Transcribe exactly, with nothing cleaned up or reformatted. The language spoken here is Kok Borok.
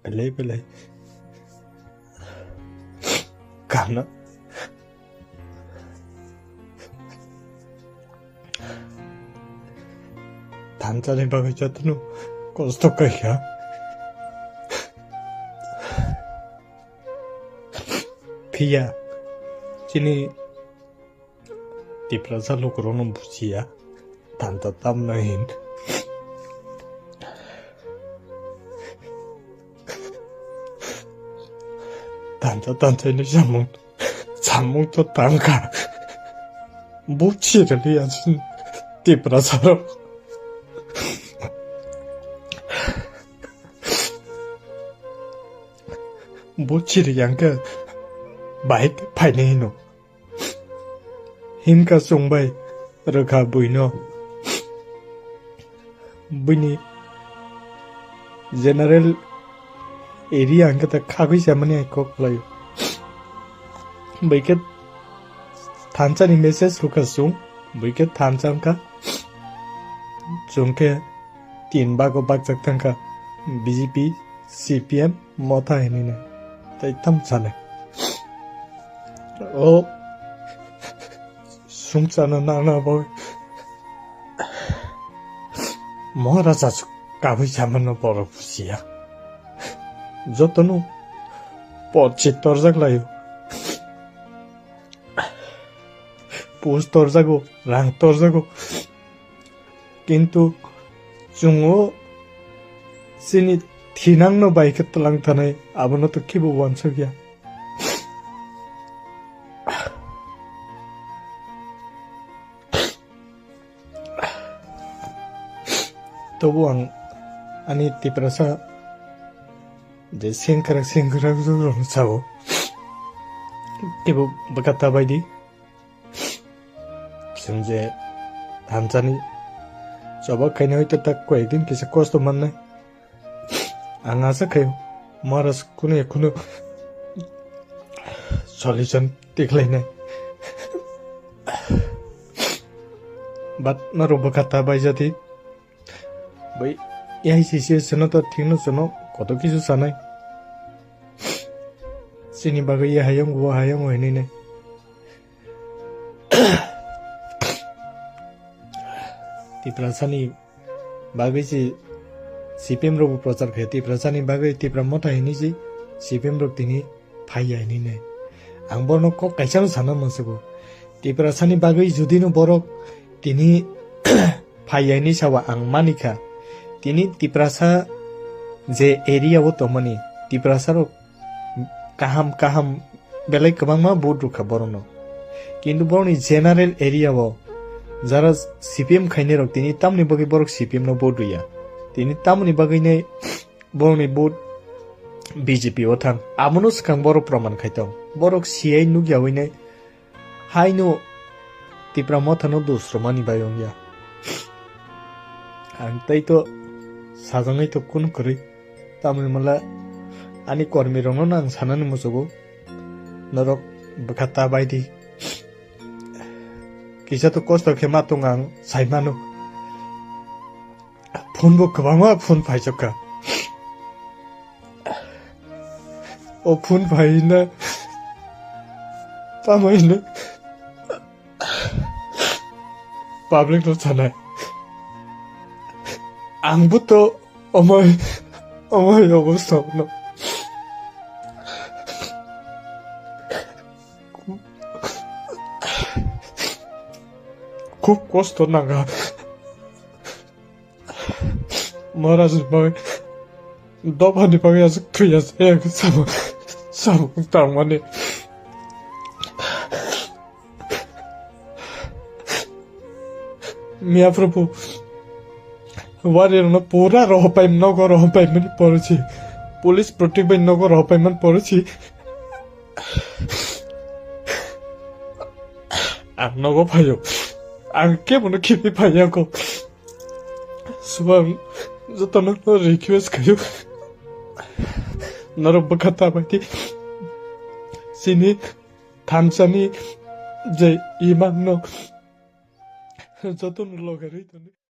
Belai belai. Kana. Thansa ni bagwi jotono kosto khaikha. Phiya chini Tiprasa lukurokno bujiya, thansa tamna hin. Thansa thansa ni samung, samung to tangkha. Buji rwliya chini Tiprasa rok. Buji rwya hwnkhe bahai phainai hino. Himkha chwng bai rwkha buino. Buini general area hwnkhe ta khagwi chamani hai kok khlaio. Buikhe thansa ni message rwkha chwng, buikhe thansa wngkha. Chwng khe tin bago bakjak thangkha, B J P, C P M, Motha hinwi nai. Tai tam sanai. O sungchana nana bo Maharaja kabui chamano borok bujiya. Jotono porchi torjak laio. Pus torjago, rang torjago. Kintu chwng o chini thinangno bai khe twlang thanai, abono to khibo uansukya. Tobo ang ani Tiprasa je sengkrak sengkrak rokno sao, khibo bwkha ta bai di. Chwng je thansani choba khaina hoi ta tak koi din kisa kosto mannai. Ang asa khaio, Maharaj kunu ya kunu solution tikhlainai. But norok bwkha ta bai jati. Bai, ya hi sisi seno to thikno sono koto kisu sanai. Chini bagwi ya hayung, wo hayung, wo hinui nai. Tiprasani bagwi si C P M rok bo prochar khe, Tiprasani bagwi Tipra Motha hinui si C P M rok tini phaiya hinui nai. Ang borno kok kaisa no sana musugo. Tiprasani bagwi judino borok tini phaiya hinui sawa ang manikha. Tini Tiprasa je area o tongmani, Tiprasa rok kaham kaham belai kwbangma vote rwkha borokno. Kintu borokni general area o jara C P M khainai rok tini tamoni bagwi borok C P M no vote rwya. Tini tamoni bagwi nai borokni vote B J P o thang. Abono swkang borok proman khai tong. Borok siyai nukya ui nai. Haino Tipra Mothano dos rwmani bai wngya. Ang tei to sajagwi to kunu kwrwi. Tamoni mala ani kormi rokno ang sanani muchugo. Norok bwkha ta bai di. Kisa to kosto khe ma tong ang sai mano. Phone bo kwbangma phone phaijak kha. O phone phai na tamo hino public no sanai. Ang bo to omoi, omoi obosta no. Khub kosto nanga. Maharaj ni bagwi, dophani bagwi aswk thwiya se, samung, samung tangmani. Miya Prabhu, wari rokno pura rohopai, nogo rohopai mani porichi. Police protect bai nogo rohopai man porichi. Ang nogo phaio. Ang kebono khibi phaiya ko. Subang jotono request khayo. Norok bwkha ta bai di. Chini thansani je imang no jotono logarwi toni.